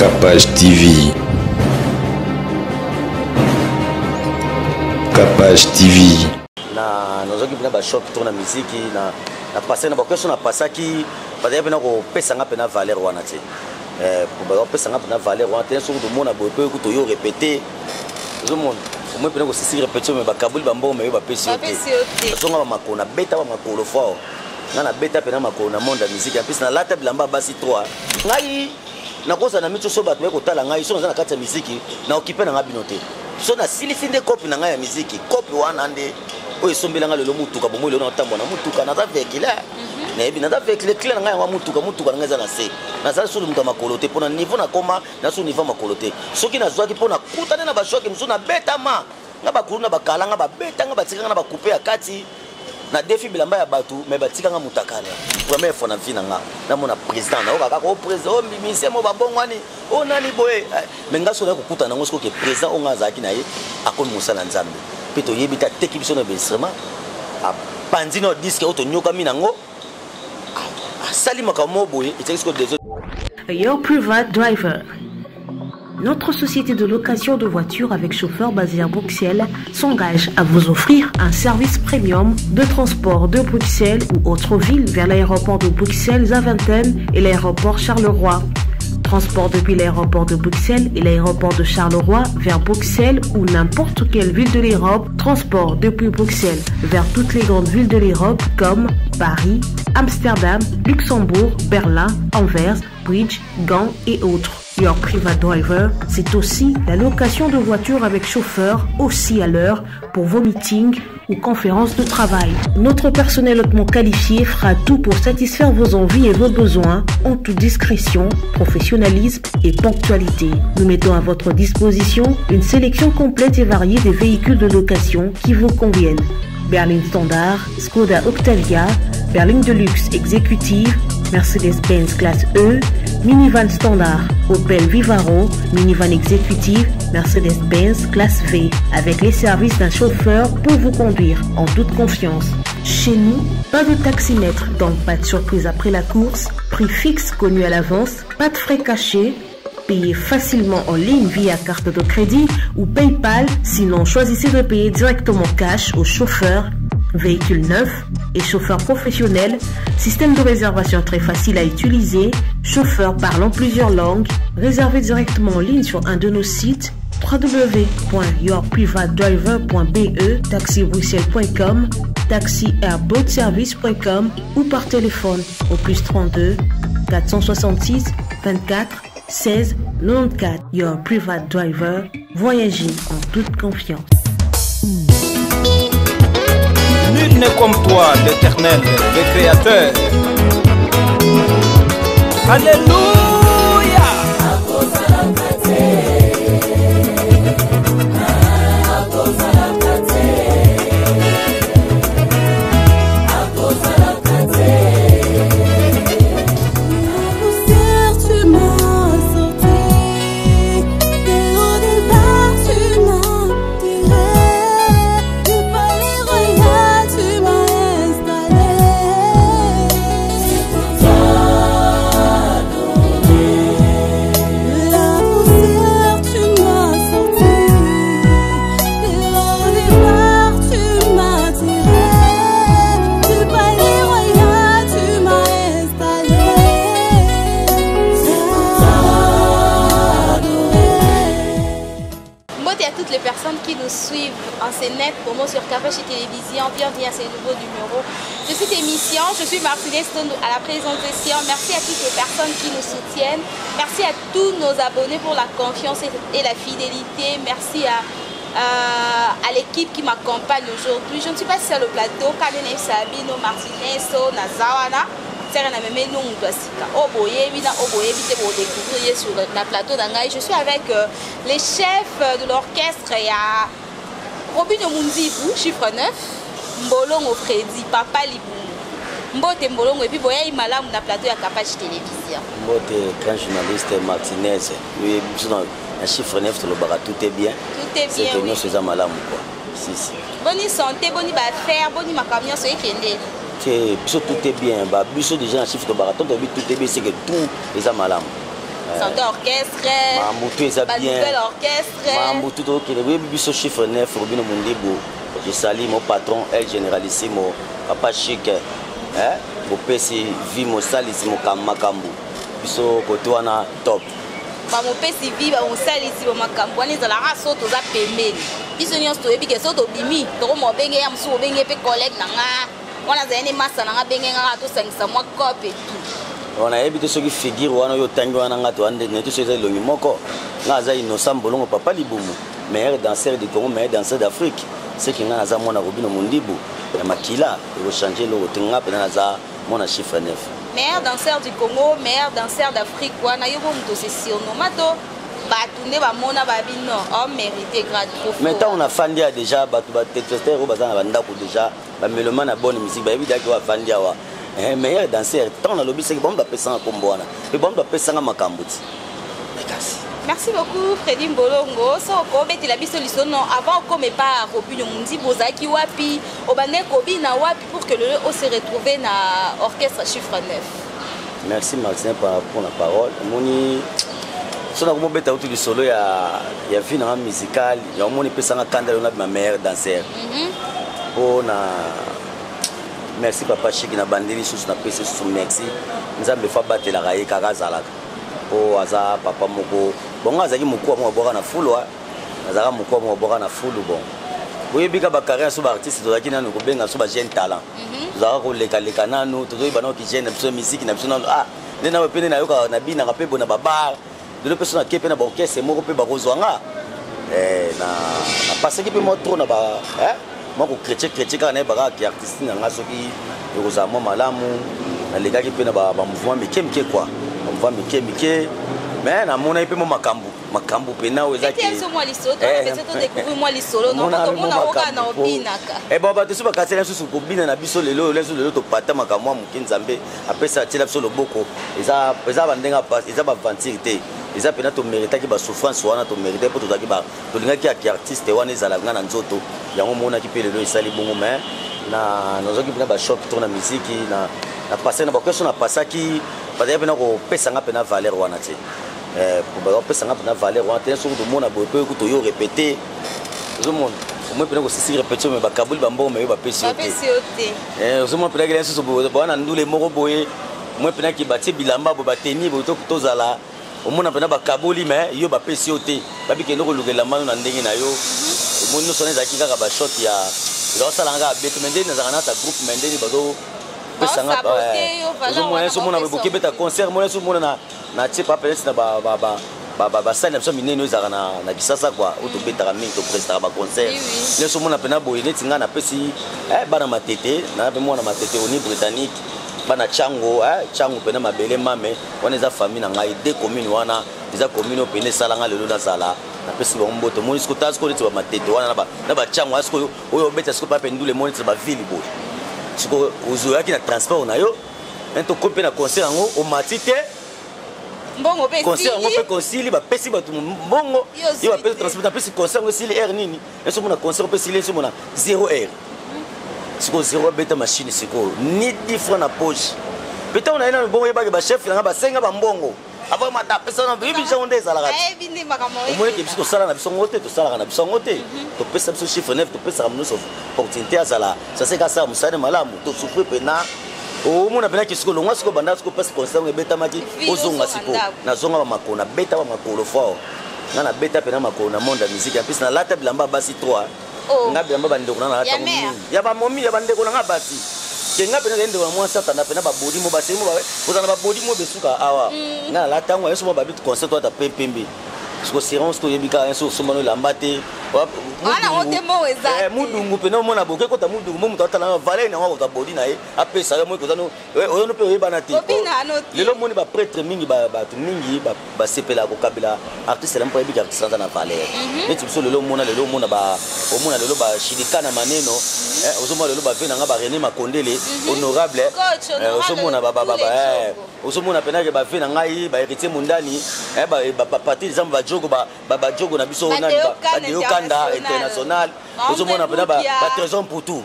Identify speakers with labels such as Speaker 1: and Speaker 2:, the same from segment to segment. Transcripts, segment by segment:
Speaker 1: Capage TV. Capage TV.
Speaker 2: Na nazwaki mpena bachoc to na miziki na na passe na bakwestion na pasaki bazalaki mpena kopesa nga mpena valeur wana te eh, bakopesa nga mpena valeur wana te soki tomona boye mpe kutu oyo répéte ozomona omoi mpena kosisi répétition me bakaboli bambongo me yo bapesi yo te azonga bamakolo nabeta bamakolo fort nga nabeta mpena makolo na monde ya miziki en plus nalata bilamba ya basi 3 ngai nakozala na miso so bato baye kotala ngai so naza na kati ya miziki na okipe na ngai bino te so nasilisi nde kope na ngai ya miziki kope wana nde oyo esombela ngai lelo motuka bomoi lelo natambola na motuka naza vehicule mhm. nayebi naza vehicule clé na ngai yango motuka motuka na ngai eza na se nazali solo moto ya makolo te mpo na niveau nakoma na so niveau ya makolo te soki nazwaki mpo nakutani na bashoke mosusu nabetama nga bakulu na bakala nga babeta nga batika nga na bakupe ya kati na defi bilamba ya bato me batika nga mutakala première fois na vie na nga namona président nayoka kaka o oh, président o oh, mimise mo babongwani o oh, nani boye eh, me nga soki nakokuta nango soki président oyo nga azalaki na ye akomi mosala nzambe mpe toyebi te ateki biso na bainstrument apanzi na diske oyo tonyokami nango asali makambo moko boye etiaki sikoyo desordre.
Speaker 3: Your private driver. Notre société de location de voitures avec chauffeur basée à Bruxelles s'engage à vous offrir un service premium de transport de Bruxelles ou autre ville vers l'aéroport de Bruxelles Zaventem et l'aéroport Charleroi. Transport depuis l'aéroport de Bruxelles et l'aéroport de Charleroi vers Bruxelles ou n'importe quelle ville de l'Europe. Transport depuis Bruxelles vers toutes les grandes villes de l'Europe comme Paris, Amsterdam, Luxembourg, Berlin, Anvers, Bridge, Gand et autres. Your Private Driver, c'est aussi la location de voitures avec chauffeur, aussi à l'heure, pour vos meetings ou conférences de travail. Notre personnel hautement qualifié fera tout pour satisfaire vos envies et vos besoins en toute discrétion, professionnalisme et ponctualité. Nous mettons à votre disposition une sélection complète et variée des véhicules de location qui vous conviennent. Berlin Standard, Skoda Octavia, Berlin Deluxe Executive, Mercedes-Benz Classe E, Minivan Standard, Opel Vivaro, Minivan Executive, Mercedes-Benz Classe V, avec les services d'un chauffeur pour vous conduire en toute confiance. Chez nous, pas de taximètre, donc pas de surprise après la course, prix fixe connu à l'avance, pas de frais cachés, Payez facilement en ligne via carte de crédit ou PayPal, sinon choisissez de payer directement cash au chauffeur, véhicule neuf et chauffeur professionnel, système de réservation très facile à utiliser, chauffeur parlant plusieurs langues, réservez directement en ligne sur un de nos sites www.yourprivatedriver.be, taxibruxelles.com, taxiairboatservice.com ou par téléphone au plus 32 466 24 16 94. Your Private Driver, voyagez en toute confiance.
Speaker 4: Nul n'est comme toi, l'Éternel, le Créateur. Alléluia.
Speaker 5: Mbote à toutes les personnes qui nous suivent en CNET, promo sur Kafashi Télévision. Bienvenue à ce nouveau numéro de cette émission. Je suis Martinez Tondo à la présentation. Merci à toutes les personnes qui nous soutiennent. Merci à tous nos abonnés pour la confiance et la fidélité. Merci à euh, à l'équipe qui m'accompagne aujourd'hui. Je ne suis pas seule au plateau. Kadene Sabino, Martinez, Nazawana. sere na meme no moto ya sika oyo boyebi na oyo boyebi te bodécouvrir ye sur na plateau na ngai je suis avec euh, les chefs de l'orchestre ya robino mundibu chiffre 9 mbolongo fredi papa libumu mbote mbolongo epuis boyai malamu na plateau ya kapache télévision
Speaker 2: mbote grand journaliste martinez oyebi biso na chiffre 9 tolobaka tout est bien
Speaker 5: tout est bien
Speaker 2: oui. nyonso eza malamu quoi si si
Speaker 5: boni santé boni baaffaire boni makambo nyonso ekende
Speaker 2: te biso tout est bien ba biso déjà na chiffre tolobaka to toyebi tout est bien c'est que tout eza malamu.
Speaker 5: Santé orchestre.
Speaker 2: Makambo tout eza
Speaker 5: ba
Speaker 2: bien.
Speaker 5: Nouvelle orchestre.
Speaker 2: Makambo tout tokokende. Boyebi biso chiffre 9, Robino Mundibu. Je salue mon patron, El Generalissimo, Papa Chic. Hein? Bopesi vie mosalisi makambo. Biso kote wana top.
Speaker 5: Bamopesi vie, bamosalisi bamakambo wana ezalaka so toza pembeni. Biso nyonso toyebi ke so tobimi, tokoma obenge ya mosusu, obenge mpe collègue na nga wana azali ne masa na nga, benge ngaka tosangisa mwa cope et tout.
Speaker 2: Nayebi te soki figure wana oyo otangi wana nga to ande neti soki eza elongi moko. Nga aza Innocent Bolongo, papa libumu, meilleur danseur du Congo, meilleur danseur d'Afrique. Seki nga naza mwana Robino Mundibu ya makila, ekochange eloko te. Nga mpena naza mwana chiffre 9.
Speaker 5: Meilleur danseur du Congo, meilleur danseur d'Afrique wana, yo bo moto se surnoma to bato nde bamona babi non, omérité grade trop.
Speaker 2: Mais ntango nafandi ya déjà bato batester oyo baza na bandako déjà bameloma na bonne musique, bayebi daki oyo afandi awa meilleur danseur. Ntango nalobi seki bango bapesanga nkombo wana mpe bango bapesanga makambo ti kasi.
Speaker 5: Merci beaucoup, Fredi Mbolongo. So okobetela biso lisolo avant okoma epa Robino Mundibu, ozalaki wapi, obandeki kobina wapi pour que lelo ose retrouve na orchestre chiffre 9?
Speaker 2: Merci Martin pour la parole. Omoni so nakomobeta utu lisolo ya vie nanga musicale ya omoni epesanga kanda lelo nabima meilleur danseur mpo na merci papa Chiki. Na bandeli lisusu, napesi lisusu merci. Nzambe fo abatelaka ye kaka, azalaka mpo aza papa moko bongo. Azalaki mokuwa moko abwaka na fulu, azalaka mokuwa moko abwaka na fulu. Bon, boyebi ka bacarrière so baartiste, tozalaki nanu kobenga so bajeune talent, tozalaka kolekaleka nanu, tozoyeba nano kijeune na biso, misiki na biso nanu. Ah, nde nawe mpe nde nayokaka, nabinaka mpe bo na babar. Lelo mpe so nake mpe na baorchestre moko mpe bakozwa nga. Napasaki mpe mwa trop na ba mwa kochrétien chrétien kaka, nayebaka ki artiste na nga soki ekozala mwa malamu. Nalekaki mpe na bamouvement mike mike quoi, bamouvement mike mike, mais namonaki mpe mwa makambo makambo mpena oyo
Speaker 5: Eza.
Speaker 2: Bato so bakatiela lisusu kobina na biso lelo oyo lelo topata makambo ya moke. Nzambe apesa, atiela biso loboko. Eza bandenge, eza baventure te, eza mpena toméritaki basouffrance wana, tomérite mpo tozalaki tolingaki yaki artiste wana ezala nga na nzoto. Yango omonaki mpe lelo esali bongo. Mais nazwaki mpena bachoc to na misiki na passe na baorchestre napasaki, bazalaki mpena kopesanga mpena valeur wana te, bazopesanga mpena valeur wana te. Soki tomona boye mpe kutu oyo répété, ozomona omoi mpena kosisi répétition, me bakaboli bambongo, me yo bapesi yo te. Ozomona mpena kela lisusu bawana ndule moko boye, moi mpenaki batie bilamba boye, bateni boye, tozala omona mpena bakaboli, me yo bapesi yo te. Babikende koluka elamba no na ndenge na yo. Omoni nyonso wana ezalaki kaka bachoc ya ezakosalanga kaka beto. Me ndeni nazalaka nata groupe, me ndeni bazopesanga, ozomona omona bokebeta concert, mona so omona na tie pa peut-être na basali na biso minene oyo ezalaka na Kisasa kua, oyo tobetaka mingi, toprestaka baconcert nyonso. Omona mpena boye neti ngai napesi bana Matete na mpe mwana Matete oni britannique, bana Tyango, Tyango mpena mabele mame wana eza famille na ngai. De commune wana eza commune oyo pene esalanga lelo nazala. Napesi bango mbote. Omoni siko, tala sikoyo neti bamatete wana na batyango wana sikoyo oyo obeta sikoyo pape ndule, emoni neti bavile boye. Sikoyo ozoyaki na transport na yo, tokomi mpe na concert yango, omati te.
Speaker 5: Mbongo mpe.
Speaker 2: Concert yango mpe kosili, bapesi bato mbongo, yo bapesi transport. Napesi concert yango esili heure nini? Esomona concert mpe esili, esomona 0 heure. Sikoyo 0 abeta machine, sikoyo ni 10 francs na poche. Mpe ntango na ye nano bongo, oyebaki bachef nanga basenga bambongo avant mata apesa na oyebi biso yango nde ezalaka. Omoneke biso tosala na biso yango te, tosalaka na biso yango te. Topesa biso chiffre 9, topesaka nyonso opportunité azala saseka, asala mosala malamu. Tosouffrir mpena. Omona mpenaki sikoyo longwa, sikoyo banda sikoyo mpasi concert yango ebetamaki, ozonga sikoyo. Nazonga bamakolo, nabeta bamakolo fort. Nga nabeta mpena makolo na monde ya musique. Apesi nalata bilamba basi 3, nga bilamba bandeko na nalata mingi ya bamomi ya bandeko na nga basi ke nga mpena ndeko na mwasi atanda mpena babodi mo baseri mo kozala na babodi mo besuka awa. Nga nalata yango yeso mo babi concert to ata pempembe. Siko séance to oyebi kaka yeso osombano elamba te. Mudungu mpena omona boke kota mudungu mo moto atala valeur nango, akozwa bodi na ye, apesa yo moi kozano oyo mpe oyebana te. Lelo omoni baprêtre mingi, bato mingi basepelaka kokabela artiste na mpo ayebiki artiste aza na valeur. Neti biso lelo omona, lelo omona, omona lelo bashilika na maneno, ozomona lelo bave nanga barené Makondele honorable, ozomona, ozomona mpenake bave na ngai bahéritier Mundani, bapatri exemple bajogo, bajogo na biso nani, badeo Kanda international, ozomona mpena batrésor Mputu,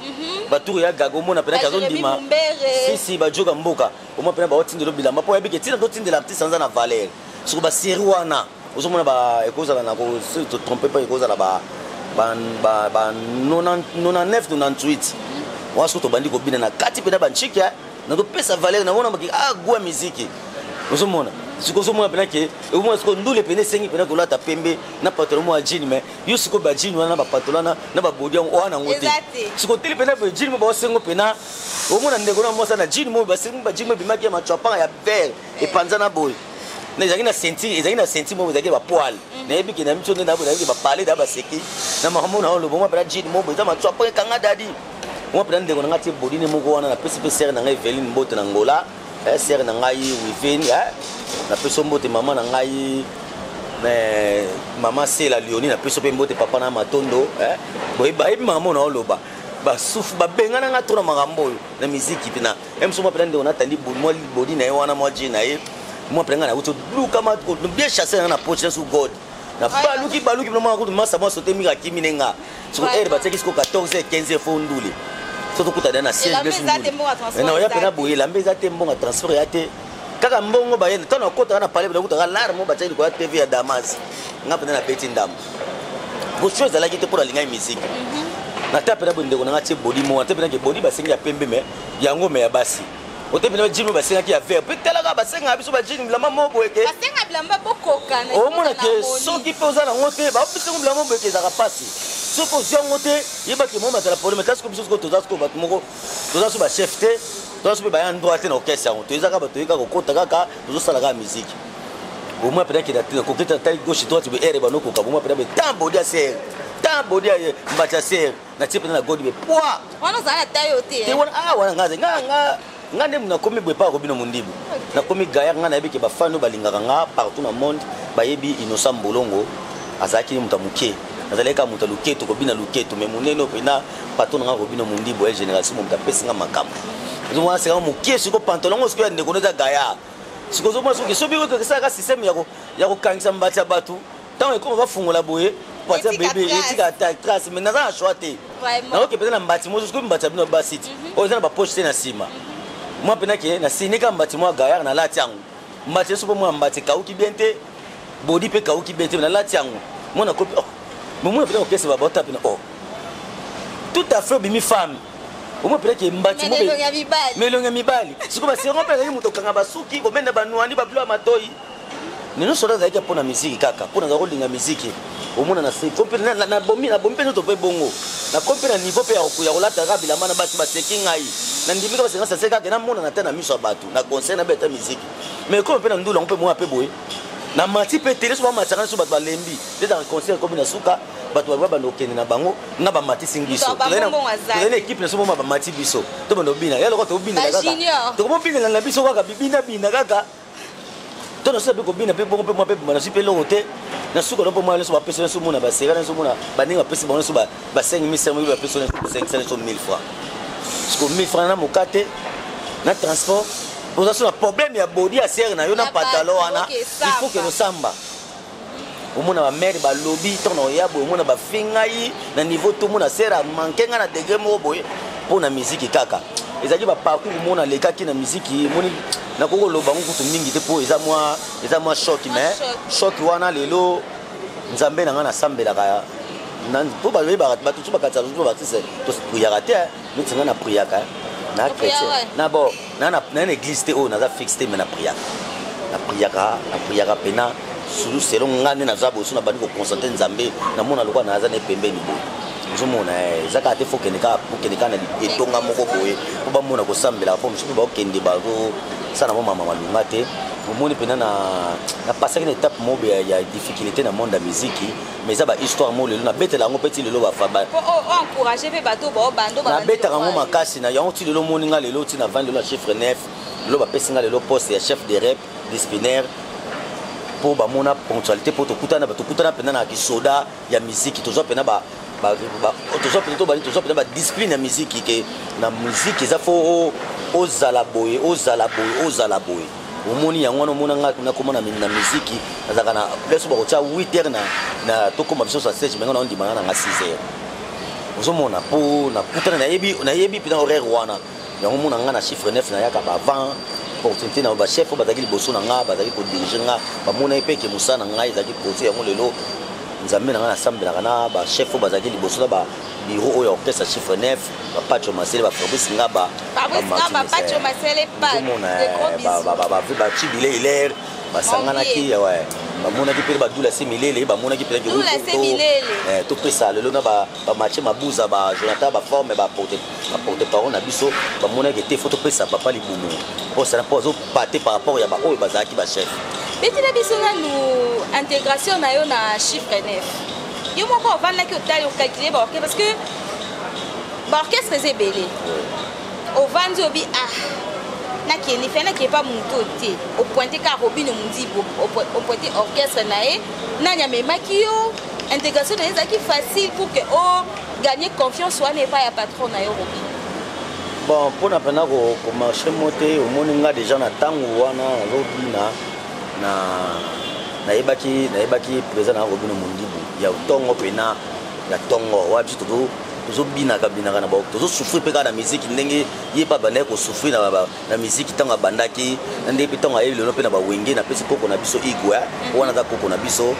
Speaker 2: batour ya gaga, omona mpena azondima sisi bajoga mboka. Omona mpena baotindela bilamba mpo oyebike ntina totindela artiste aza na valeur. Soko basérie wana ozomona ba ekozala na trompe mpe ekozala ba 99 98 wana soki tobandi kobina na kati mpena banchiki nazopesa valeur namona maki ah gwa miziki. Ozomona sikoyo, ozomona mpena ke omona sikoyo ndule pene esengi mpena kolata pembe na patalo mwa jean, mais yo sikoyo bajean wana na bapatalo wana na babodi yango wana yango te. Sikoyo teli mpena boye jean mo baosengo mpena, omona ndeko na mwasa na jean mo basengi bajean mo ebimaki ya machapanga ya vert epanzana boye, na ezalaki na ceinture, ezalaki na ceinture moko ezalaki bapoile. Nayebi ke na miso nde nayebi ke bapale da baseki na makambo na olobo mwa mpena jean mo boye eza machapanga ekanga dadi mwa mpena. Ndeko na ngai tie bodine moko wana, napesi mpe sere na ngai Eveline mbote na Ngola, sere na ngai Wivine napesi mbote, mama na ngai mama Sela Lioni napesi mpe mbote, papa na Matondo. Bayebi makambo na oloba, basufu babengana nga to na makambo oyo na miziki mpe na mso mwa mpena. Ndeko natandi mwa bodi na ye wana, mwa jean na ye mwa mpena, ngai nauti lukama bien chasse na nga na poche na su god na baluki baluki mwana kutu masa mwa sote mingi akimi ne nga. Siko heure batiaki siko 14 h 15 fo ndule so tokuta na siège na oya mpena boye, elamba eza te, mbongo ya transport ya te, kaka mbongo baye. Ntango nakotaka na palais, nakutaka larme batiaki likolo ya TV ya Damas. Nga mpena nabeti ndambo bosho ezalaki te mpo nalingai misiki. Nata mpena boye, ndeko nanga tie bodi mo ate mpena ke bodi basengi ya pembe, me yango me ya basi ote mpena jean basengaki ya vert mpe talaka basengaka biso bajean bilamba mo boye ke omona ke soki mpe oza nango te, babisengo bilamba boye ke ezalaka mpasi. Soki ozwi yango te, yebaki mo bazala problème. Kasi biso sikoyo toza sikoyo bato moko, toza so bachef te, toza so mpe baya droit te na orchestre yango. Toyeza kaka bato toyei kaka kokota, kaka tozosala kaka musique. Bomoi mpena kenda te koketa tali gauche droite be ere banokoka bomoi mpena be tan bodi ya sere, tan bodi ya mbati ya sere natie mpena na godi be poids.
Speaker 5: Wana ozala na tayo te.
Speaker 2: Te wana, ah wana nga nga nga nga nde nakomi boye epai Robino Mondibu, nakomi gaillard. Nga nayebi ke bafani oyo balingaka nga partout na monde bayebi Innocent Mbolongo azalaki moto ya moke, azalaki kaka moto ya luketo, kobina luketo, mais monene oyo mpena patron na nga Robino Mondibu ya génération, moto apesi nga makambo. Ozomona seka moke siko pantalon ngo sikoyo ya ndeko no eza gaillard. Sikoyo ozomona soki soki esalaka système ya kokangisa mbati ya bato, ntango ekoma bafungola boye parti ya bebe etika trace. Mais naza na choix te, nakoki mpenza na mbati mosusu komi mbati ya bino basi ti oyo eza na bapoche te na nsima. Mwa mpena ke nasinika mbati mwa gaillard, nalati yango mbati nyonso mpo mwa mbati ekauki bien te, bodi mpe ekauki bien te, nalati yango mwana kopi. Oh, momona mpena kokesa babota mpena, oh, tout à fait obimi femme omoi mpena ke mbati melongi ya mibali. Sikoyo baseron mpe azalaki moto okanga basuki, komenda banwani, babilo ya matoi nyonso wana azalaki mpo na miziki kaka, mpo naza kolinga miziki. Omona na nabomi mpe nzoto mpe bongo nakomi mpe na niveau mpe ya kolata kaka bilamba na basi. Baseki ngai, nandimi kaka basenga sase kaka namonana te na miso ya bato na concert na beta miziki. Mais ekomi mpe na ndula yango mpe mwa mpe boye na mati mpe tele so bamatiaka so bato balembi nde na concert ekomi na suka, bato babanda kokende na bango, nga bamatisi biso, tozali na équipe na so moma bamati biso, tobanda kobina ya lokola tobinela kaka, tokomobinela na biso kaka bibinabina kaka to na suka mpe kobina mpe bongo mpe mwa mpe bima nazwi mpe eloko te na suka no mpe mwa nyonso bapesi nyonso mona baseka nyonso mona bandenge bapesi bango nyonso ba 5 000 mobi bapesi nyonso 500 nyonso 1000 francs. Siko 1000 francs na mokate na transport, oza so na problème ya bodi ya sere na yo na pantalon wana, il faut ke nosamba. Omona bamare balobi ntango na oya boye, omona bafingai na niveau to omona sere amanke ngai na degré moko boye mpo na miziki kaka. Ezalaki baparcours mona alekaki na miziki. Emoni nakoki koloba ngo kutu mingi te mpo eza mwa choc, mais choc wana lelo Nzambe na ngai nasambelaka mpo bayebaka bato so bakatisa so baartiste topriaka te. Neti ngai napriaka na chrétien na bo na na église te oyo naza fixe te, mais napriaka, napriaka, napriaka mpena surtout selon ngai nde naza boye. So nabandi koconcentre Nzambe, namona lokola naza na epembeni boye. Ozomona eza kaka te fo okende kaka, okende kaka na etonga moko boye mpo bamona kosambelaka, mpo mosusu mpe baokende bazosala mo mama malunga te. Omoni mpena napasaki na étape moko ya difficulté na monde ya miziki, mais eza bahistoire mo lelo nabetela yango mpe ti lelo. Nabetaka yango makasi na yango ti lelo. Omoni nga lelo ti navandi lelo na chiffre 9, lelo bapesi nga lelo poste ya chef de rep disciplinaire mpo bamona ponctualité, mpo tokutana, tokutana mpenza na kisoda ya miziki, tozwa mpena tozwa mpena tobandi, tozwa mpena badiscipline ya miziki ke na miziki eza fo ozala boye, ozala boye, ozala boye. Omoni yango wana, omona nga nakoma na miziki, nazalaka na place bakotia 8 heures na tokóma biso sa 7, menga naondimanga nanga 6 heures. Ozomona mpo nakutana, nayebi, nayebi mpena horaire wana. Yango mona nga na chiffre 9 nayaka ba avant Opportunité na bachef oyo bazalaki liboso na nga, bazalaki kodirige nga, bamonaki mpe ke mosala na ngai ezalaki produit yango. Lelo Nzambe na ngai, nasambelaka na bachef oyo bazalaki liboso na babureau oyo ya orchestre Chiffre 9, bapacho Masele, baFabrice Ngaba, Bacibile Hilaire, basanganaki, bamonaki mpe badula se milele, bamonaki mpe topesa lelo na bamathieu Mabuza, baJonathan, baforme baporte parole na biso. Bamonaki te, faut topesa papa libumu mposana mpo azopate par rapport ya baoyo bazalaki bachef.
Speaker 5: Betela biso nanu intégration na yo na Chiffre 9. Yo moko ovandaki, otali, ocalcule baorchestre, parce que baorchestre eza ebele. Ovandi, obi: "Ah, nakende fe, nakende pa moto te." Opointe kaka Robino Mondibu, opointe orchestre na ye. Nani amemaki yo? Intégration na ye ezalaki facile pour que ogagner confiance wana epai ya patron na yo Robino?
Speaker 2: Bon, mpona mpena komarche mo te. Omoni nga déjà na ntango wana nazobina na nayebaki président na Robino Mondibu ya ntongo mpena ya ntongo wa biso. Tozobinaka binaka na tozosouffrir mpe kaka na musique, ndenge ye mpe abandaki kosouffrir na musique ntango abandaki, na ndenge mpe ntango ayebi lelo mpe na bawenge. Napesi koko na biso Igwe wana, aza koko na biso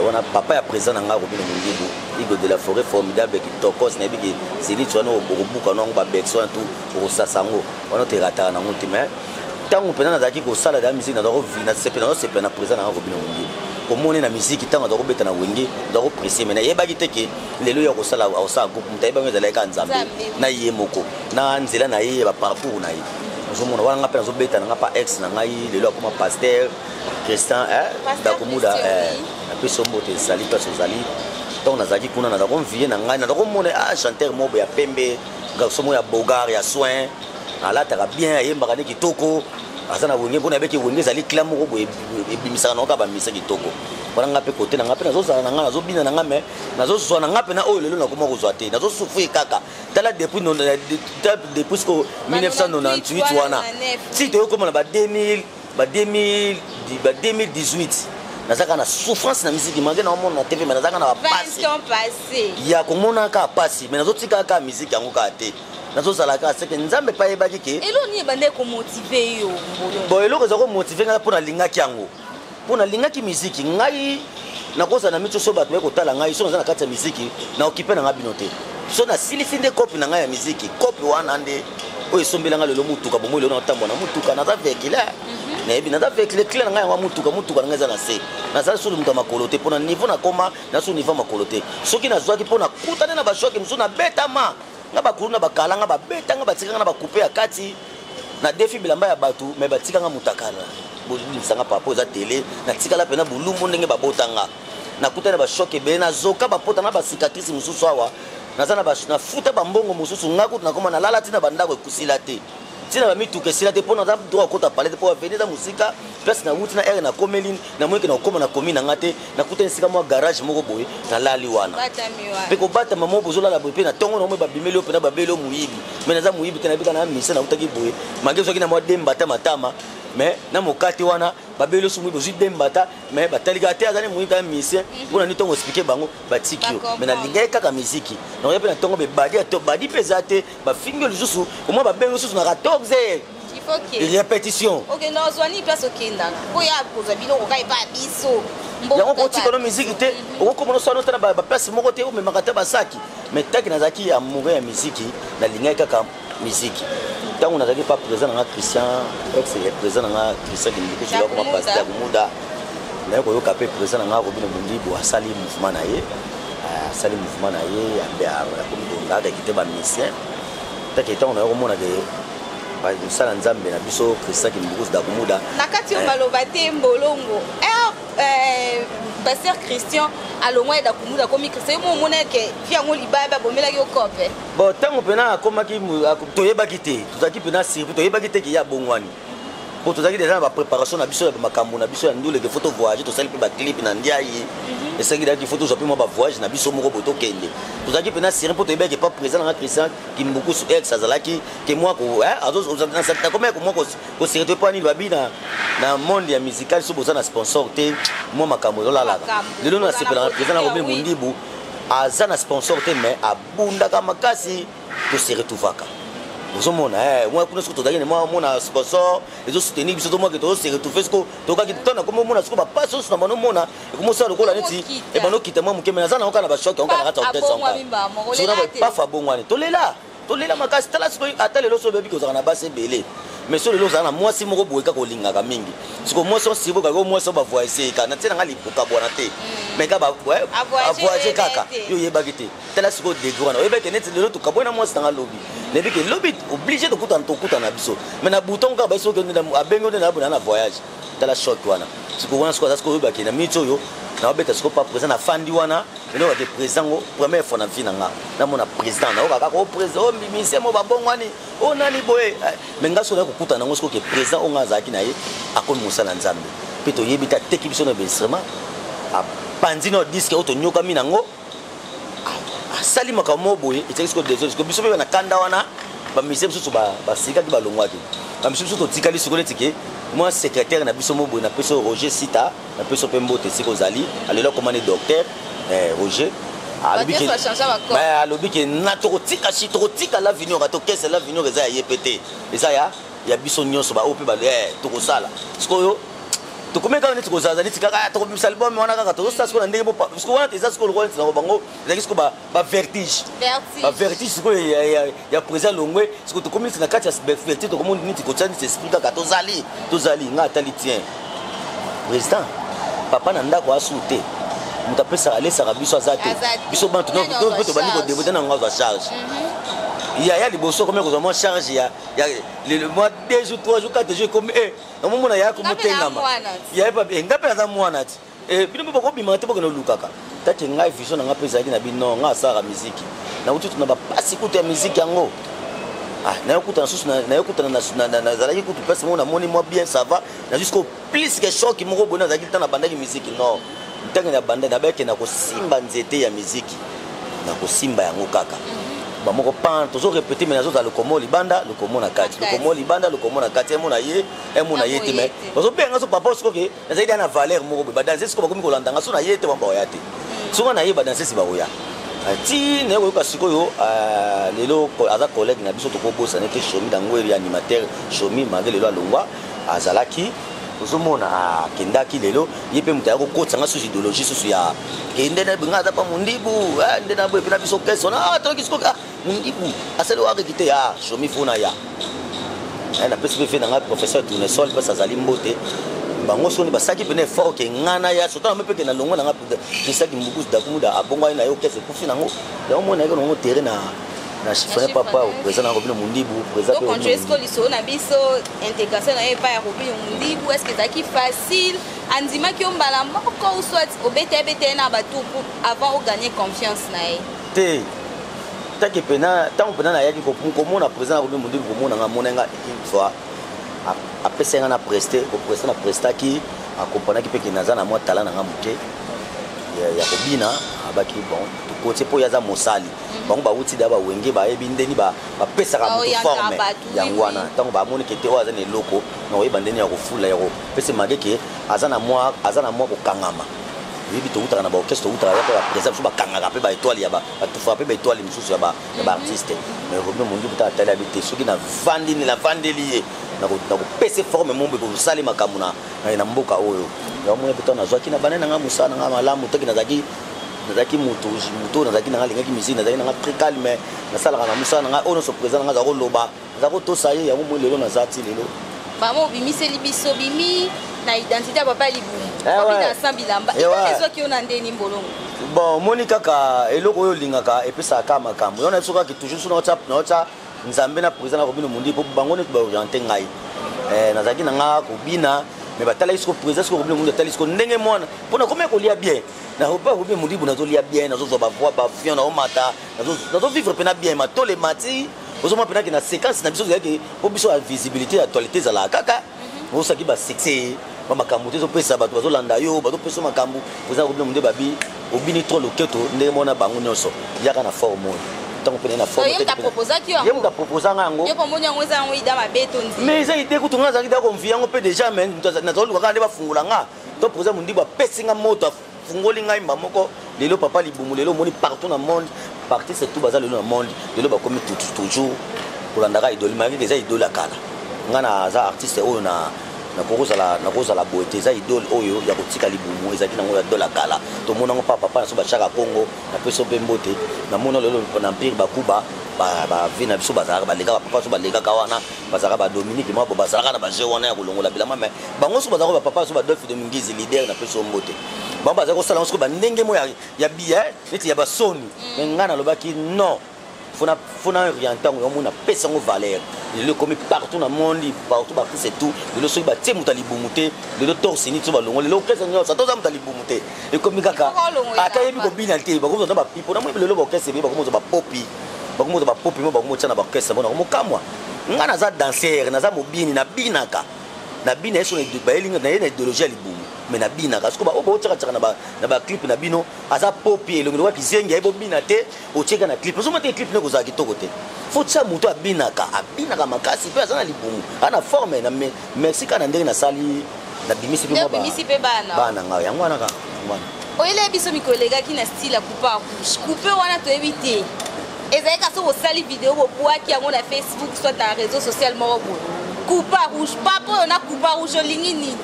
Speaker 2: wana, papa ya président na ngai Robino Mondibu, Igwe de la forêt, formidable, kitokos. Nayebi ke zenith wana okobuka nango, babex wana tu okosasa yango wana, toerataka nango te. Mais ntango mpenza nazalaki kosala da musique, nazosepela na président na ngai Robino Mondibu. Komoni na musique, ntango aza kobeta na wenge, aza kopresse, mais nayebaki te ke lelo ya kosala, akosala groupe. Moto ayebaki ezalaki kaka Nzambe na ye moko, na nzela na ye ya baparcours na ye. Ozomona wana, nga mpe nazobeta na nga pa ex na ngai, lelo akoma pasteur Christian Dakumuda. Napesi yo mbote, ezali place ozali. Ntango nazalaki kuna, naza konvie na ngai, naza komona ah, chanteur moko ya pembe, garçon moko ya bogar ya soin, alataka bien, ayembaka nde kitoko, aza na wenge. Mpona yabeki wenge ezali clan moko boye ebimisaka nango kaka bamisa kitoko wana. Nga mpe kote na nga mpe nazozala na nga, nazobina na nga, mais nazozwa na nga mpe na oyo lelo nakoma kozwa te, nazosouffrir kaka. Tala depuis siko 1998 wana ti toyokoma na ba 2000, ba 2000, ba 2018, naza kaka na souffrance na musique, malgré naomona na TV, mais naza kaka na bapasi ya komona kaka pasi. Mais nazotika kaka musique yango kaka te, nazozala kaka seke Nzambe mpe ayebaki ke
Speaker 5: Eloko nini ebandaki komotive yo, Mbolo?
Speaker 2: Bon, eloko eza komotive ngai, mpo nalingaki yango, mpo nalingaki miziki. Ngai nakozala na miti so bato baye kotala ngai. So naza na kati ya miziki, na okipe na ngai bino te. So nasilisi nde kope na ngai ya miziki, kope wana nde oyo esombela ngai lelo mutuka. Bomoi lelo natambola na mutuka, naza véhicule, nayebi naza véhicule. Clé na ngai yango ya mutuka, mutuka na ngai eza na se. Nazali solo moto ya makolo te, mpo na niveau nakoma na so niveau ya makolo te. Soki nazwaki mpo nakutani na bashoki mosusu, nabetama nga, bakulu na bakala nga, babetanga, batikanga na bakupe ya kati na defi bilamba ya bato, me batikanga mutakala. Bolimbisanga papa, eza tele. Natikala mpena bolumbu ndenge babotanga, nakutani na bashoke ebele, nazoka bapota na bacicatrice mosusu awa. Naza nafuta bambongo mosusu. Nga kutu nakoma nalala ntina bandako ekusila te, ntina bamituka esila te, mpo naza droit akota pale te, mpo aveni eza mosika. Place nawuti na aire nakomeli, namoniki na kokóma na komi na nga te. Nakutani esika mwa garage moko boye, nalali wana mpe kobatama moko bozolala boye. Mpe na ntongo na omoi babimeli yo mpena, babeli yo moyibi. Mais naza moyibi te, nayebika na mise nautaki boye mage, ozwaki na mwa dembata matama, mais na mokate wana babeli yo so moyibi, ozwi dembata, mais batalika te, azali moyibi kaka mise mpona ni ntongo explike bango, batiki yo. Mais nalingaki kaka miziki. Nakoya mpe na ntongo, bebadi ato badi mpe eza te, bafingi yo lisusu, omwa babengi lisusu na 14 heures, répétition.
Speaker 5: Okenda ozwa nini? Place okendaka oyo kozwa biloko kaka epa biso.
Speaker 2: Yango kotika no miziki te, okokoma nosala nota na baplace moko te, omemaka te basaki. Mais taki nazalaki amoureux ya miziki, nalingaki kaka miziki. Ntango nazalaki pa président nanga Christian, ex président nanga Christian Kimbukusu, akoma pasteur Kumuda, naye koyoka mpe président nanga Robino Mondibu asali mouvement na ye, asali mouvement na ye, akomi kongaka te bamusicien. Taki ntango naye komona ke mosala Nzambe na biso Christian Kimbukusu Dakumuda.
Speaker 5: Na kati oyo maloba te, Mbolongo, pasteur Christian alongwa ye Dakumuda, akomi Christian. Yo mo omona ke vi yango libaya babomelaki yo kope?
Speaker 2: Bon, ntango mpena akomaki, toyebaki te, tozalaki mpena surpris, toyebaki te ke ye abongwani, po tozalaki deja na bapréparation na biso ya makambo na biso ya nduleke. Faut tovoyage, tosali mpe baclip na ndiai, esengi daki faut tozwa mpe mwa bavoyage na biso moko boye, tokende. Tozalaki mpena sérieux, mpo toyebaki pa président nanga Christian Kimbukusu ex azalaki ke mwa nakomaki mwa kosere to mpo nini babi na monde ya musical, so boza na sponsor te, mwa makambo ezolalaka. Lelo nasepelaka président na Robin Mondibu, aza na sponsor te, mais abundaka makasi, tose retrouvaka. Ozomona mwa kuna soki tozalaki na mwa mona sponsor ezosoutenir biso, tomwake tozose retrouve siko tokaki ntango nakomi omona siko bapasi oso na bano omona ekomosala lokola neti
Speaker 5: Ekomokita.
Speaker 2: Ebanda okita mwa moke, me naza nango kaka na bachoc yango kaka na kati ya orchestre.
Speaker 5: Abongwami mbala moko,
Speaker 2: Soki na
Speaker 5: olela te.
Speaker 2: paf abongwani, tolela, tolela makasi. Tala sikoyo, ata lelo so obebi kozala na basi ebele, mais so lelo ozala na mwasi moko boye kaka olingaka mingi, siko mwasi osibo kaka mwasi oyo bavoyage kaka na ntina nga likokabwana te, mais ka
Speaker 5: Avoyage
Speaker 2: avoyage
Speaker 5: ye
Speaker 2: kaka
Speaker 5: te.
Speaker 2: Yo oyebaki te. Tala sikoyo degré wana, oyebaki neti lelo tokabwani na mwasi nanga, lobi nayebi ke lobi obligé tokutana, tokutana na biso, mais na bouton kaka basi oke abengi nde nabona na voyage. Tala choc wana sikoyo, wana sikoyo aza sikoyo oyebaki na minute oyo naobeta sikoyo pa président nafandi wana enokake président ngo première fois na vie na nga namona président, nayoka kaka o président o mimise mo babongwani o nani boye. Mais nga soki nakokutana nango sikoyo ke président oyo nga azalaki na ye akomi mosala Nzambe, mpe toyebi te ateki biso na bainstrument, apanzi na disque oyo tonyokami nango, asali makambo moko boye etiaki sikoyo désordre. Sikoyo biso mpe na kanda wana, bamusicien mosusu basikaki, balongwaki, bamisusu biso totikali sikoyo neti ke mwa secrétaire na biso mo boye, napesi oyo Roger Sita, napesi mpe mbote esika ozali, alelo akomani docteur Roger. Alobi
Speaker 5: Bato nyonso bachange bacor.
Speaker 2: Alobi ke na tokotika shi tokotika l'avenir, tokese l'avenir eza ya ye mpe te, eza ya biso nyonso baoyo mpe tokosala sikoyo. Tokomi kaka neti kozala neti kaka tokobimisa album wana kaka tozosala sikoyo na ndenge sikoyo wana eza sikoyo lokola neti na bango ezalaki sikoyo bavertige.
Speaker 5: Vertige.
Speaker 2: Bavertige sikoyo ya président Longwe. Sikoyo tokomi neti na kati ya vertige, tokomi neti kotia neti esprit kaka tozali tozali. Nga atali tien président papa na ndako asu te, moto apesaka alesaka biso aza te.
Speaker 5: Aza te.
Speaker 2: Biso bantu
Speaker 5: Nani azwa
Speaker 2: mpe tobandi
Speaker 5: charge?
Speaker 2: kodebote nango azwa charge ya liboso, komi kozwa mwa charge ya mwa 2 jours, 3 jours, 4 jours, ekomi namomona ya
Speaker 5: Nga mpe na
Speaker 2: komotengama.
Speaker 5: mwana ti.
Speaker 2: Ya nga mpe naza mwana ti. Bino mpe bokobimaka te, bokende olukaka take. Ngai vision na nga mpe ezalaki na bino, nga asalaka miziki, nauti na bapasi kutu ya miziki yango. Nayokutana susu nayokutana nazalaki kutu place moko, namoni mwa bien, ça va, na jusqu'au plus que choc moko boye. Nazalaki ntango nabandaki miziki, non, ntango nabanda nabayaki na kosimba nzete ya miziki, na kosimba yango kaka bamoko pan tozo répéter, mais nazozala lokomo libanda, lokomo na kati, lokomo libanda, lokomo na kati, emona ye, emona ye te. Mais bazobenga so papa sikoke nazali da na valeur moko boye, badanse siko bakomi kolanda nga so na ye te, bamba oya te, soki na ye badanse si bakoya ti naye koyoka sikoyo. Lelo aza collègue na biso, tokobosana te Shomi Dangweri, animateur Shomi, malgré lelo alongwa, azalaki ozomona akendaki. Lelo ye mpe moto aya kokotisa nga susu idéologie susu ya kende na nga aza pa Mondibu, nde na boye mpe na biso kese wana toyoki sikoyo Mondibu asali oyo akeki te. Shomi fona ya napesi mpe fe na nga professeur Tournesol mpasi azali mbote. Bango soni basalaki pene effort ke nga na ya sota na mpe ke na longo na nga Christian Mbukusu Dakumuda abongwani na ye, okese ekufi nango yango mona yaki nango terrain na chiffone papa président na Robino Mundibu président.
Speaker 5: Mpe continuer sikoyo lisolo na biso, intégration na ye epai ya Robino Mundibu, est ce que ezalaki facile? Andimaki yo mbala moko ou soit obeta ebeta ye na bato avant ogagner confiance na ye?
Speaker 2: Te, taki pena ntango mpena nayaki komona président na Robino Mundibu, komona nga, mona nga une fois, apesai nga na preste, kopreste na prestaki, akompanaki mpe ke naza na mwa talent na nga moke ya kobina. Abaki bon, tokoti mpo ye aza mosali, bango bawuti da bawenge, bayebi ndeni bapesaka moto forme yango wana. Ntango bamoni ke te oyo aza na eloko na koyeba ndeni ya kofula ya kopesa mage ke aza na mwa kokangama, oyebi towutaka na baorchestre, towutaka ya mpe baprésident mosusu bakangaka mpe baétoile ya batufaka mpe baétoile mosusu ya baartiste. Mais Robino Mondibu ta atali abi te, soki navandi navandeli ye nakopesa forme mombo ekosali makambo na mboka oyo. Yango mona mpe ntango nazwaki na bande na nga mosala na nga malamu, toki nazalaki moto moto oyo nazalaki nanga alingaki musique, nazalaki nanga très calme, nasalaka na mosala na ngai oyo nyonso président na ngai aza koloba, naza kotosa ye. Yango moi lelo naza ti lelo.
Speaker 5: Mama obimiseli biso bimi na identité ya papa libumu papi na san bilamba ezwaki yo na ndeni mbolongo.
Speaker 2: Bon, omoni kaka eloko oyo olingaka epesaka kaka makambo yango na biso kaka toujours so naotya Nzambe na président na Robino Mondi, mpo bango neti baoriente ngai. Nazalaki na nga kobina, mais batalaki siko président siko Robino Mondi atali siko ndenge mwana mpo nakomi kolia bien na Robino Mondibu, nazolia bien, nazozwa bavoi baavion, naomata, nazovivre mpena bien, matole mati. Ozomona mpenaki na séquence na biso ezalaki mpo biso ya visibilité ya actualité ezalaka kaka osaki basuccès bamakambo te, ezopesa bato bazolanda yo, bazopesa makambo. Président Robino Mondi babi obini trop loketo ndenge mona bango nyonso yaka na forme oyo ntango pene na forme.
Speaker 5: Ye
Speaker 2: moto aproposanga yango.
Speaker 5: Mais
Speaker 2: eza idée kutu nga azalaki da konvi yango mpe déjà, mais nazoluka kaka nde bafungola nga to président Mondibu apesi nga moto, afungoli ngai mba moko. Lelo papa libumu, lelo omoni partout na monde, parti surtout baza lelo na monde, lelo bakomi toujours Kolandaka idole, malgré eza idole ya kala. Nga naza artiste oyo na nakozala boye te. Eza idole oyo ya kotika libumu, ezalaki nango ya idole ya kala. Tomona yango pa papa na so bachaka Congo, napesi mpe mbote. Namona lelo na Empire Bakuba, bavi na biso bazalaka, balekaka, papa so balekaka wana, bazalaka badominique mabo, bazalaka na bajeu wana ya kolongola bilamba. Mais bango so bazalaka bapapa so badolphe Dominguez, leader, napesi yo mbote. Bango bazalaki kosala yango sikoyo bandenge mo ya biye neti ya basoni. Mais ngai nalobaki non, fona oriente yango, yango napesa yango valeur. Lelo ekomi partout na monde, partout baartiste et tout. Lelo soki batie moto ya libumu te, lelo torse nu so balongo, lelo orchestre nyonso ata oza moto ya libumu te, ekomi kaka ata yebi kobina te, bakomozwa na bapipo. Namoni lelo baorchestre ebele bakomozwa bapopi, bakomozwa bapopi mo, bakomotia na baorchestre bona komokamwa. Ngai naza danser, naza mobini, nabinaka, nabina ye so bayelinga naye na idéologie ya libumu, mais nabinaka. Siko oyo baotiakatiaka na baclip na bino, aza popi, elongi lokola kizengi, aye bobina te, otieka na clip, ozoma te. Clip nde kozala kitoko te. Faut tia moto abinaka, abinaka makasi mpe aza na libumu, aza na forme na. Merci kaka na ndenge nasali, nabimisi
Speaker 5: mpe mwa bana.
Speaker 2: Bana ngai, yango wana kaka, yango wana.
Speaker 5: Oyele biso mikolo elekaki na style ya coupe rouge. Coupe wana toyebi te, ezalaki ka soki osali video, bobwaki yango na Facebook soit na réseau social moko boye. Coupe rouge, papa oyo na coupe rouge olingi nini?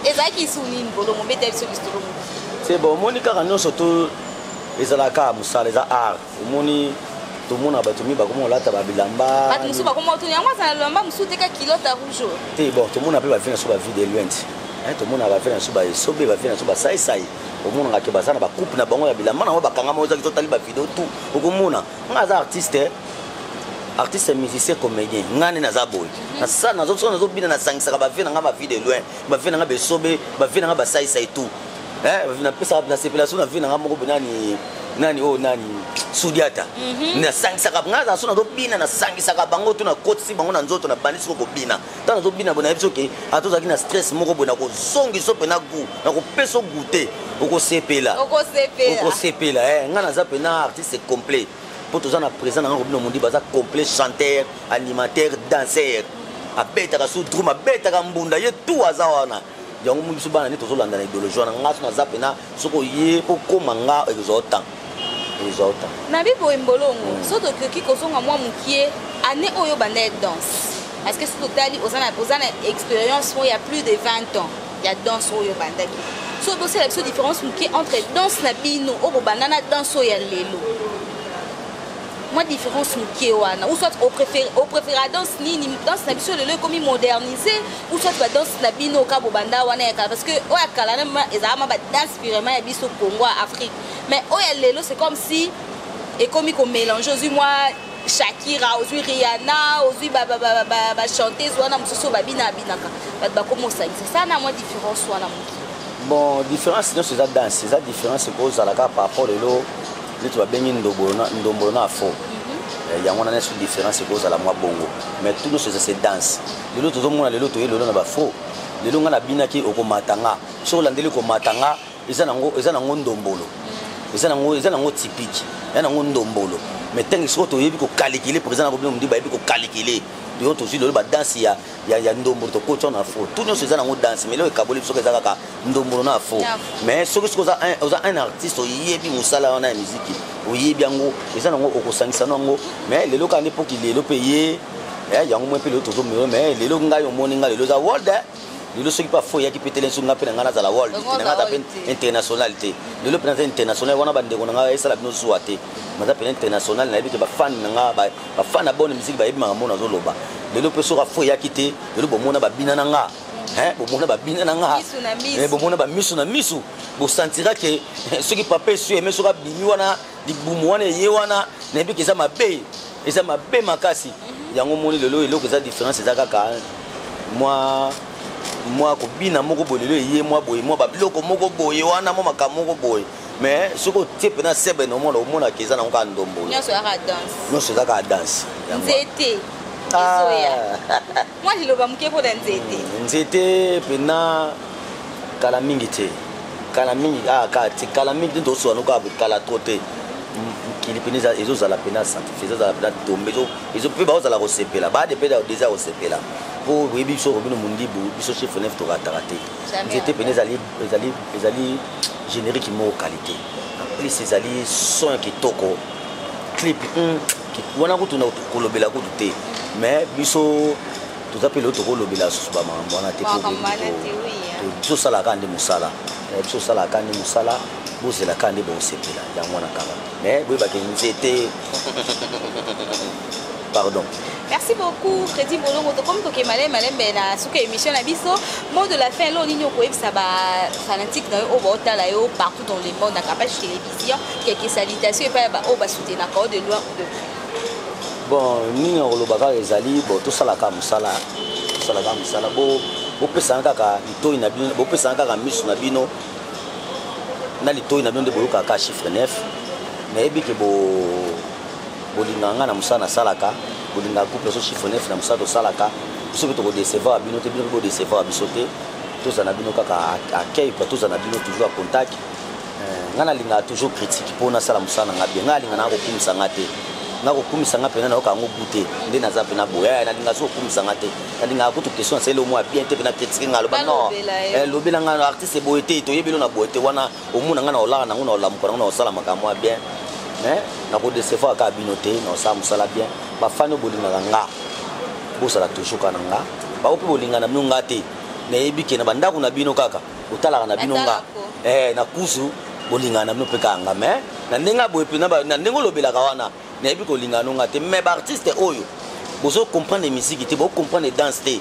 Speaker 5: Ezalaki su nini? Bolongo mbeta biso lisolo moko.
Speaker 2: C'est bon, omoni kaka nyonso to ezalaka mosala, eza art. Omoni, tomona bato mingi bakoma kolata babilamba.
Speaker 5: Bato mosusu bakoma otuni yango, aza na lomba mosusu teka culotte rouge oyo.
Speaker 2: Te, bon, tomona mpe bavi na so, bavi de loin te, tomona bavi na so baesobe, bavi na so basaisai. Omonaka ke baza na bacoupe na bango ya bilamba nango bakangama. Ozaki totali bavideo tout, okomona nga aza artiste, artiste musicien comédien. Nga nde naza boye, so nazobina, nasangisaka bavi na nga, bavi de loin, bavi na nga besobe, bavi na nga basaisai tout. Napesaka, nasepela so na vi na nga moko boye, nani nani oyo, nani Sudiata. Nasangisaka, nga aza so nazobina, nasangisaka bango to nakotisi bango na nzoto, nabandi siko kobina. Ntango nazobina boye, nayebi soki ata ozalaki na stress moko boye, nakozongisa mpe na goût, nakopesa o goût te, okosepela.
Speaker 5: Okosepela.
Speaker 2: Okosepela. Nga naza mpena artiste complet, mpo toza na président nanga Robino Mondi, baza complet: chanteur, animateur, danseur, abetaka su drum, abetaka mbunda, ye tout aza wana. Yango biso bana nde tozolanda na idéologie wana. Nga so naza mpena, soki oye mpo kóma nga, ekozwa temps, ekozwa temps.
Speaker 5: Na biboye mbolongo, so tokoki kozonga mwa mokie, année oyo banda ya danse, parce que so totali, oza na expérience moko ya plus de 20 ans ya danse oyo bandaki. So bosala biso différence mokie entre danse na bino oyo bobanda na danse oyo ya lelo, mwa différence mokie wana, ou soit opréféra danse nini? Danse na biso lelo ekomi modernisé, ou soit badanse na bino oka bobanda wana ya kala? Parce que oyo ya kala na ezalaka ma badanse purement ya biso Congo ya Afrique, mais oyo ya lelo, c'est comme si ekomi komélange. Ozwi mwa Shakira, ozwi Rihanna, ozwi bachanteuse wana mosusu oyo babina, abinaka, bato bakomi osangisa sa na mwa différence wana mokie.
Speaker 2: Bon, différence nyonso eza danse, eza différence ekozala kaka par rapport lelo neti babengi ndombolo na afro. Yango wana nyonso différence ekozala mwa bongo, mais tout nyonso eza, c'est danse. Lelo tozomona, lelo toye lelo na baafro. Lelo nga nabinaki okomata nga, soki olandeli komata nga, eza nango ndombolo, eza nango typique, eza nango ndombolo. Mais ntango sikoyo toyebi kokalikile, président na kobino mondi bayebi kokalikile yo, tozwi lelo badanse ya ndombolo, tokoti wana afro. Tout nyonso eza nango danse, mais lelo ekaboli soki eza kaka ndombolo na afro. Mais soki oza un artiste, oyebi mosala wana ya miziki, oyebi yango, eza nango, okosangisa nango. Mais lelo kaka nde mpoki lelo mpe ye yango mwe mpe lelo tozomelo. Mais lelo ngai omoni ngai lelo eza world. Lelo soki mpe afo eyaki mpe tele, soki ngai mpe na ngai nazala world te, na ngai aza mpe international te. Lelo mpe naza international wana, bandeko na ngai esala bino zuwa te, naza mpena international. Nayebi ke bafani na ngai, bafani na bonne musique, bayebi makambo nazoloba. Lelo mpe soki afo eyaki te, lelo bomona babina na nga, bomona babina na nga, bomona bamisu na misu, bosantira ke soki papa esu eme, soki abimi wana, libumu wana eye wana, nayebi ke eza mabe, eza mabe makasi. Yango moni lelo eloko eza différence, eza kaka mwa kobina moko boye. Lelo eye mwa boye, mwa babiloko moko boye wana, mwa makambo moko boye. Mais soki otie mpena sebene, omona, omonaka eza nango kaka ndombolo.
Speaker 5: Nyonso kaka danse.
Speaker 2: Nyonso eza kaka danse.
Speaker 5: Nzete ezoya, mwa liloba moke mpona nzete.
Speaker 2: Nzete mpena kala mingi te, kala mingi te, kala mingi te, tosola kaka kala trop te. Mokili mpena ezozala mpena scientifique, ezozala mpena tombe, mpe baozala kosepela, baade mpe déjà kosepela, mpo oyebi biso Robino Mondibu, biso chef nef, tokataka te. Nzete mpena ezali générique moko qualité, en plus ezali son ya kitoko, clip wana kutu na kolobela kutu te. Mais biso toza mpe lelo tokolobela susu bamakambo wana te. Biso osalaka nde mosala, biso osalaka nde mosala, bozelaka nde bosepela yango wana kaka. Mais boyebake nzete, pardon.
Speaker 5: Merci beaucoup, Freddy Bolongo. Tokomi toke malembe malembe na suka émission na biso. Mot de la fin, lo nini okoyebisa ba fanatique na yo oyo baotala yo partout dans le monde na Kapage Télévision, quelques salutations epai ya baoyo basoutenaka yo de loin ou de près?
Speaker 2: Bon, nini nakoloba kaka ezali bon, tosalaka mosala, tosalaka mosala. Bopesanga kaka litoi na bino, bopesanga kaka miso na bino na litoi na bino nde boyokaka kaka chiffre 9. Nayebi ke bolingaka nga na mosala nasalaka, bolingaka couple so chiffre 9 na mosala tosalaka. Biso mpe tokodecevoir bino te, bino mpe bodecevoir biso te. Tozala na bino kaka accueil quoi, tozala na bino toujours ya contact. Nga nalingaka toujours critique mpo nasala mosala na nga bien. Nga alinga nanga kokumisa nga te, nga kokumisa nga mpena nayoka yango bu te. Nde naza mpena boye, nalinga so kokumisa nga te, nalingaka kutu question nasali omo ya bien te, mpena critique nga, aloba non, lobela nga artiste boye te, toyebi elo na boye te. Wana omona nga na olala nango, na olamuka nango, na osala makambo ya bien. Mais nakodecevoir kaka bino te, na osala mosala bien. Bafani oyo bolingaka nga, bozala toujours kaka na nga. Bao mpe bolingaka na bino nga te, nayebi ke na bandako na bino kaka botalaka na bino nga na kuzu, bolingaka na bino mpe kaka nga. Mais na ndenge boye mpe na ndenge olobelaka wana, nayebi kolingaka no nga te. Mais baartiste oyo bozo comprendre musique te, bocomprendre danse te,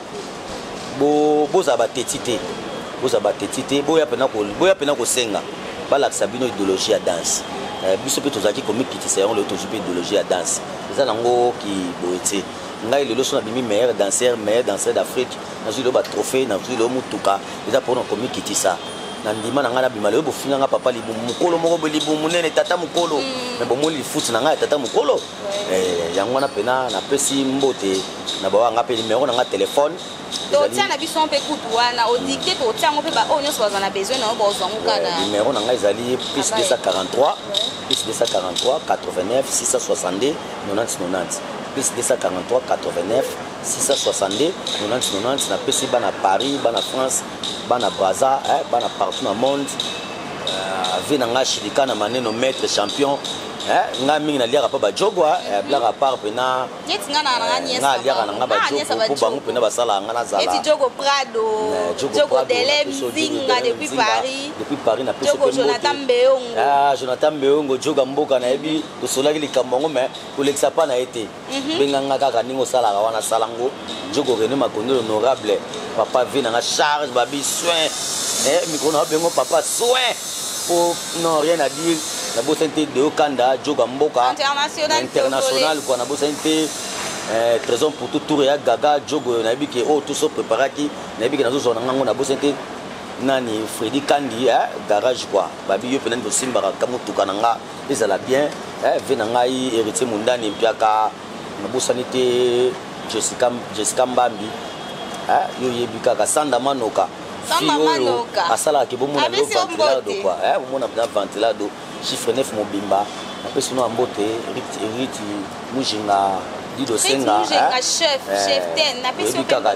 Speaker 2: bozala bateti te, bozala bateti te. Boya mpena kosenga balakisa bino idéologie ya danse. Biso mpe tozalaki komikitisa yango, lelo tozwi mpe idéologie ya danse. Eza nango ki boye te. Ngai lelo so nabimi meilleur danseur, meilleur danseur d'Afrique, nazwi lelo batrophée, nazwi lelo motuka, eza mpona komikitisa na ndima na ngai. Nabima lelo, bofinga nga papa libumu mokolo moko boye, libumu monene, tata mokolo, me bomoni lifuti na ngai ya tata mokolo. Yango wana mpena napesi mbote na bawa nga mpe numero na nga telefone.
Speaker 5: Totia na biso mpe kutu wana odicte, totia yango mpe baoyo nyonso baza na besoin na yo bozwa yango kaka.
Speaker 2: Numero na ngai ezali plus 243, plus 243 89 662 90 90, plus 243 89 662 90 90. Napesi bana Paris, bana France, bana Braza, bana partout na monde. Vie na ngai Shilika na maneno, maître champion. Ngai mingi naliaka mpa bajogwa, blague à part mpena.
Speaker 5: Nga
Speaker 2: aliaka na nga bajogo mpo bango mpena basalaka nga nazala.
Speaker 5: Jogo Prado, Jogo Delem Zinga depuis Paris.
Speaker 2: Depuis Paris napesi.
Speaker 5: Jogo Jonathan Mbeongo.
Speaker 2: Ah, Jonathan Mbeongo, joga mboka, nayebi tosolaki likambo yango, mais kolekisa mpa na ye te. Benganga kaka ndenge osalaka wana, sala ngo. Jogo René Makondo, honorable papa vie nanga charge babi soin, mikolo na babengo papa soin po non, rien à dire. Nabosani te Deo Kanda, joga mboka
Speaker 5: international
Speaker 2: quoi. Nabosani te Trésor pour tout tour ya gaga jogo, nayebi ke oyo toso préparaki, nayebi ke nazozwa na ngango. Nabosani te nani, Fredi Kandi, garage quoi, babi yo mpena tosimbaka motuka na nga ezala bien. Ve na ngai Héritier Mundani Mpiaka, nabosani te Jessica, Jessica Mbambi, yo oyebi kaka Sanda Manoka, fille oyo asalaka ke bomona lelo ventilado quoi, bomona mpena ventilado chiffre 9 mobimba. Napesi no ya mbote Riti Mujinga, Dido Senga,
Speaker 5: kaka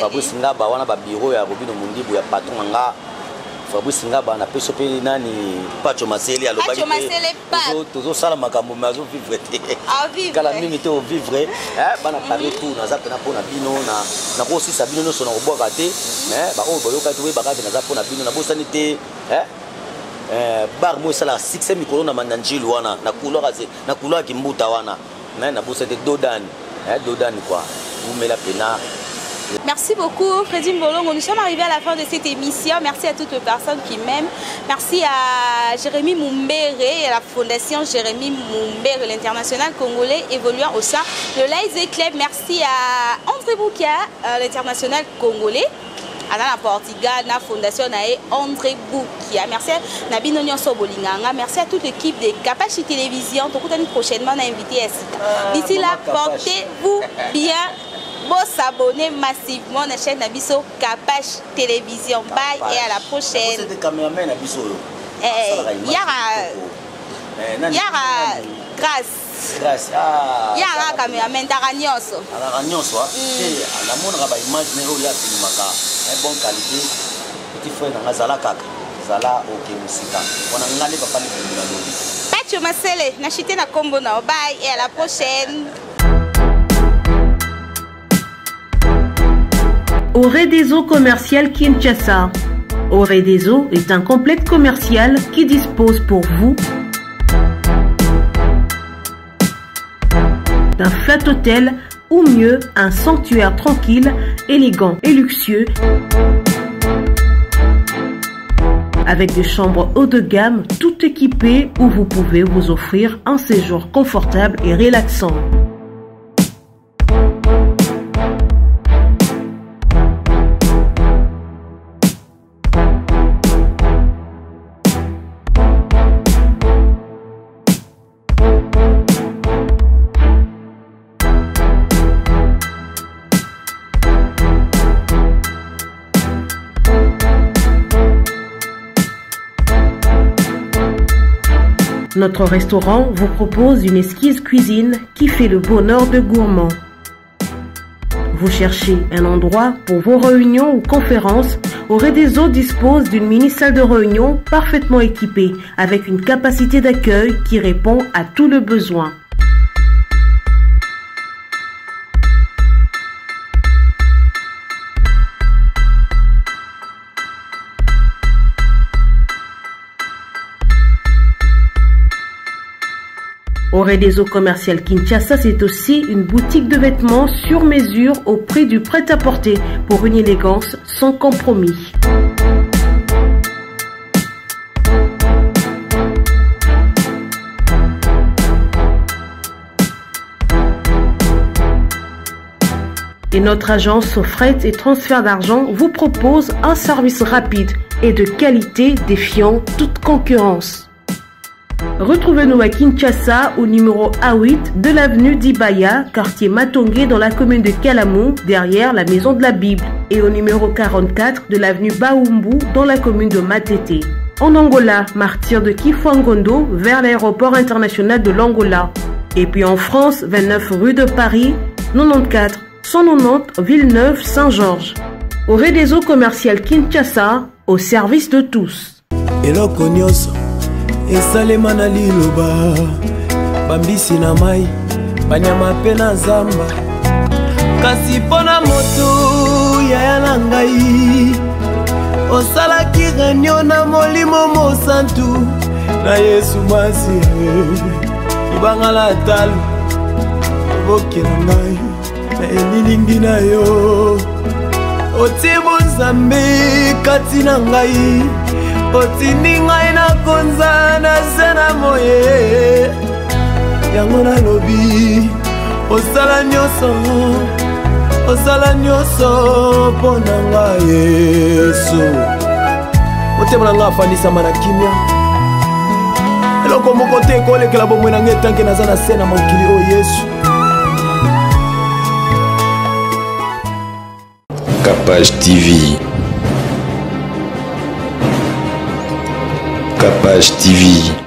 Speaker 2: Fabrice Ngaba wana, babiro ya Robino Mundibu ya patron na nga Fabrice Ngaba. Napesi mpe nani, Pacho Masele, alobaki tozosala makambo me azovivre te, kala mingi te ovivre. Bana Paris tout, naza mpena mpona bino, nakosisa bino nyonso, nakobwaka te. Mais baoyo boyokaki, boyebaka te naza mpona bino. Nabosani te bar mo esalaka succès mikolo na Njili wana, na couloir Kimbuta wana. Mais nabosani te Dodani, Dodani quoi, umela pena.
Speaker 5: Merci beaucoup, Freddy Mbolongo. Nous sommes arrivés à la fin de cette émission. Merci à toutes les personnes qui m'aiment. Merci à Jérémy Mumbere et à la Fondation Jérémy Mumbere, l'international congolais évoluant au sein de l'AIZ Club. Merci à André Boukia, l'international congolais aza na Portugal, na fondation na ye André Boukia. Merci na bino nyonso bolinganga. Merci à toute l'équipe de Kapachi Télévision. Tokutani prochainement na invité ya sika. D'ici là, portez-vous bien, s'abonner massivement na chaîne na biso Kapache Télévision. Bye et à la prochaine. Yara Yara Grâce.
Speaker 2: Grâce, ah.
Speaker 5: Yara cameraman taka nyonso.
Speaker 2: Alaka nyonso te, namonaka baimage ndenge oyo afilmaka, bonne qualité. Petit frère nanga, zala kaka, zala oke mosika wana, nga nde papa libumu na lobi.
Speaker 5: Pacho Masele, na chite na kombo na. Bye et à la prochaine.
Speaker 3: Au des eaux commercial Kinshasa. Eaux est un complexe commercial qui dispose pour vous d'un flat hôtel ou mieux un sanctuaire tranquille, élégant et luxueux avec des chambres haut de gamme tout équipées où vous pouvez vous offrir un séjour confortable et relaxant. Notre restaurant vous propose une esquisse cuisine qui fait le bonheur de gourmands. Vous cherchez un endroit pour vos réunions ou conférences Eaux dispose d'une mini salle de réunion parfaitement équipée avec une capacité d'accueil qui répond à tout le besoin. Au commercial Kinshasa, c'est aussi une boutique de vêtements sur mesure au prix du prêt-à-porter pour une élégance sans compromis. Et notre agence fret et transfert d'argent vous propose un service rapide et de qualité défiant toute concurrence. Retrouvez-nous à Kinshasa au numéro A8 de l'avenue d'Ibaya, quartier Matongé dans la commune de Kalamou, derrière la maison de la Bible, et au numéro 44 de l'avenue Baumbu dans la commune de Matete. En Angola, martyr de Kifuangondo vers l'aéroport international de l'Angola. Et puis en France, 29 rue de Paris, 94 190 Villeneuve-Saint-Georges. Au réseau commercial Kinshasa, au service de tous.
Speaker 6: eloko nyonso esalema na liloba bambisi na mai banyama mpe na zamba kasi mpo na moto yaya na ngai osalaki reunion na molimo mosantu na yesu masi libanga la talo obokela ngai na elilingi na yo otie bonzambe kati na ngai otindi ngai nakonza na se na moye yango nalobi osala nyonso osala nyonso mpo na ngai yesu motema na ngai afandisama na kimia eloko moko te ekolekela bomoi na ngai etanke naza na se na mokili oyo yesu
Speaker 1: Capage TV. Capage TV.